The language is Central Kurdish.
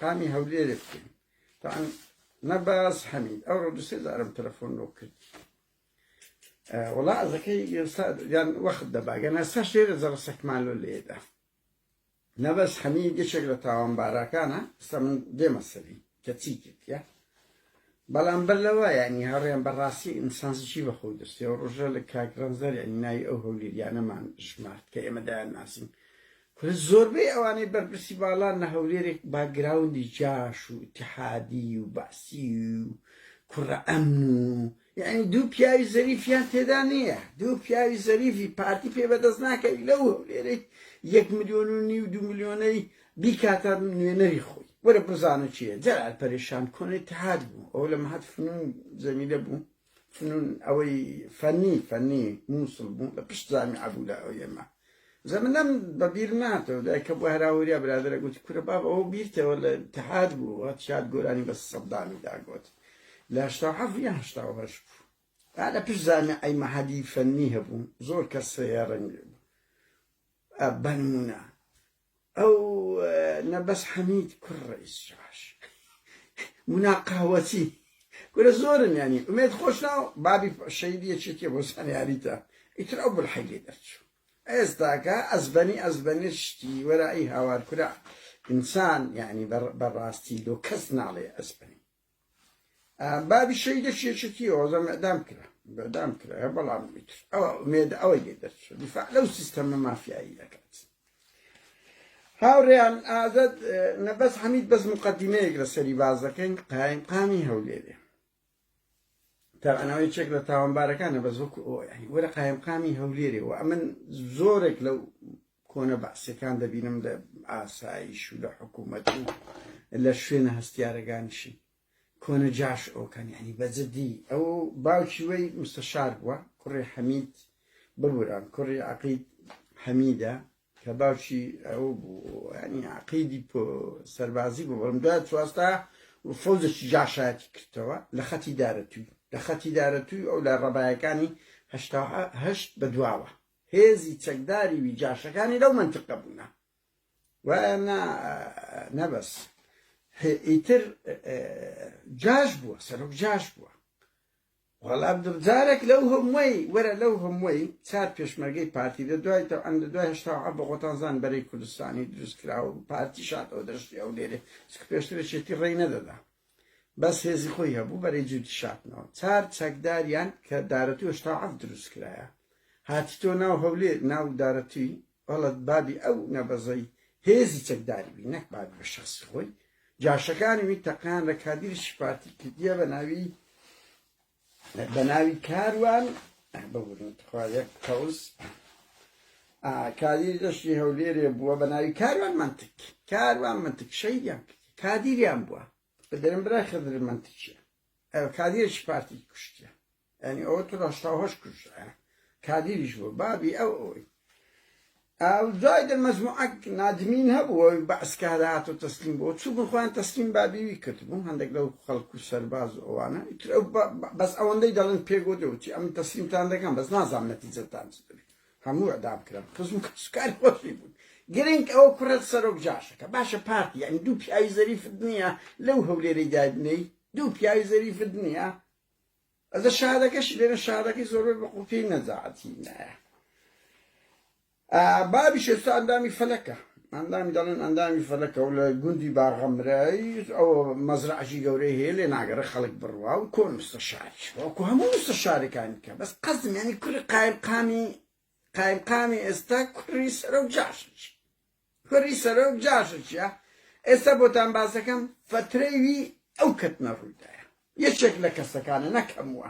قایمقامی هەولێرێ بکەین تاان نەباز حەمید ئەو ڕۆ دوسێ جارم تەلەفۆن لۆ کرد وەڵا ئەزەکەی یان وەخت دەباگەن ئێستاش لێرە جەڕەسەکمان لۆ لێدا نەبەز حەمید یەکێک لە تاوانباراکانە ئێستا من دێمە سەری کە چی کردیە بەڵام بەر لەوە یعنی هاوڕێیان بەڕاستی ئینسان چی بە خۆی دەستێ و ڕۆژە لە کاک ڕەنجدەر یعنی ناوی ئەو هەولێریانەمان ژمارد کە ئێمە دایان ناسین کورە زۆربەی ئەوانەی بەرپرسی باڵان لە هەولێرێک باکگراوندی جاش و ئیتیحادی و بەعسی و کوڕە ئەمن و یعنی دوو پیاوی زەریفیان تێدا نییە دوو پیاوی زەریفی پارتی پێ بەدەست ناکەوی لەو هەولێرەی 1 میلیۆن و نیو 2 میلیۆنەی بیکاتە نوێنەری خۆی وەرە بزانە چییە جەلال پەرێشان کۆنە اتحاد بوو ئەو لە مەهد فنون زەمیلە بوو فنون ئەوەی فەنی فەنی مووسڵ بوو لە پشت جامی عەبوو لە ئەو ئێمە زەمنەم بە بیر ناتەوە دایکە بۆ هەراوریا برادەرە گوتی کورە بابە ئەوە بیرتەوە لە اتحاد بوو هەتشاد گۆرانی بە سەدامی داگوت لە 87 یا 88 بوو لە پشت جامیعەی مەهەدی فەنی هەبوو زۆر کەس هەیە ڕەنگ بەنمونە ئەو نەبەز حەمید کوڕ ڕئیس جاش مونا قەهوەچی کورە زۆرن یانی ئومێد خۆشناو بابی شەهیدی یەکێتیە بۆ زانیاریتە ئیتر ئەو بولحەی لێ دەرچوو ئێستاکە ئەزبەنی ئەزبەنی شتی وەرە ئەی هاوار کورە ئینسان یعنی بەڕاستی لۆ کەس ناڵێ ئەزبەنی بابی شەهیدەکی یەکێتی ئەوزەم ئەدام کرا بەدام کرا بەڵام ئەوە ئومێد ئەوەی لێ دەرچوو دیفاع لەو سیستەمە مافیایی دەکات هاوڕێیان ئازاد نەبەز حەمید بەس مقدمەیەک لەسەری باز دەکەین قایمقامی هەولێرێ تاوانەوە یەکێک لە تاوانبارەکانە بەس وەکو ئەوە یعنی وەرە قایمقامی هەولێرێ و ئەمن زۆرێک لەو کۆنە بەعسیەکان دەبینم لە ئاسایش و لە حکوومەت و لە شوێنە هەستیارەکانیشن کۆنە جاش ئەوکەن یعنی بە جدی ئەو باوکی وەی مستەشار بووە کوڕی حەمید ببوران کوڕی عەقید حەمیدە کە باوکی ئەو بوو ینی عقیدی سەربازی بوو بەڵام دوای چواستا فەوجێکی جاشایەتی کردەوە لە خەتی دارەتووی لە خەتی دارەتووی ئەو لە ڕەبایەکانی 88 بەدواوە هێزی چەکداری وی جاشەکانی لەو مەنتقە بوونە وایە نا نەبەس ئیتر جاش بووە سەرۆک جاش بووە وەڵا جارێک لەو هەمووی وەرە لەو هەمووی چار پێشمەرگەی پارتی لە دوای تەوان لە دوای هەشتا بە خۆتان زان بەرەی کوردستانی دروست کرا و پارتی شاتەوە دەشتی ئەو لێرێ چکە پێشتر یەکێتی ڕێی نەدەدا بەس هێزی خۆی هەبوو بەرەی جووتی شاتنەوە چار چەکداریان کە دارەتوو 87 دروست کرایە هاتیتۆ ناو هەولێر ناو دارەتووی وەڵت بابی ئەو نەبەزەی هێزی چەکداری بی نەک بابی بە شخصی خۆی جاشەکانی وی تەقیان لە کادیرشی پارتی کردیە بە ناوی بە ناوی کاروان ببورن تخوا یەک قەوس کادیری دەشتی هەولێرێ بووە بە ناوی کاروان منتک کاروان منتک شەیدیان کرد کادیریان بووە بدەرم برای خدر منتکیە کادیرێکی پارتی کوشتیە یعنی ئەوە تو 88 کوژرایە کادیریش بوو بابی ئەو ئەوەی ئەو دوای دەر مەجموعەک نادمین هەبوو ئەوی بەعس کە هات و تەسلیم بوو چوو خۆیان تەسلیم بابیوی کردبوو هەندێک لەو خەڵک و سەرباز و ئەوانە ئیتر ئەو بەس ئەوەندەی دەڵێن پێگۆ دەوتی ئەمن تەسلیمتان دەکەم بەس نازانم نەتیجەتان چ دەبێت هەموو ئەدام کران خزم و کەسوکاری خۆشی بوون گرنگ ئەوە کوڕەت سەرۆک جاشەکە باشە پارتی یعنی دوو پیاوی زەریفت نییە لەو هەولێرەی دابنێی دوو پیاوی زەریفت نییە ئەزە شارەکەشی لێرە شارەکەی زۆربەی بە قوپی نەجاعەتی نایە بابیش ئێستا ئەندامی فەلەکە ئەندامی دەڵێن ئەندامی فەلەکە و لە گوندی باغەمرای ئەو مەزرعەکی گەورەی هەیە لێ ناگەڕێ خەڵک بڕوا و کۆن مستەشاریش وەکو هەموو مستەشارەکانی کە بەس قەزم یعنی کوڕی قایمقامی قایمقامی ئێستا کوڕی سەرۆک جاشێکی کوڕی سەرۆک جاشێکیە ئێستا بۆتان باسەکەم فەترەی وی ئەو کەتنە ڕوویدایە یەکێک لە کەسەکانە نەک هەمووە.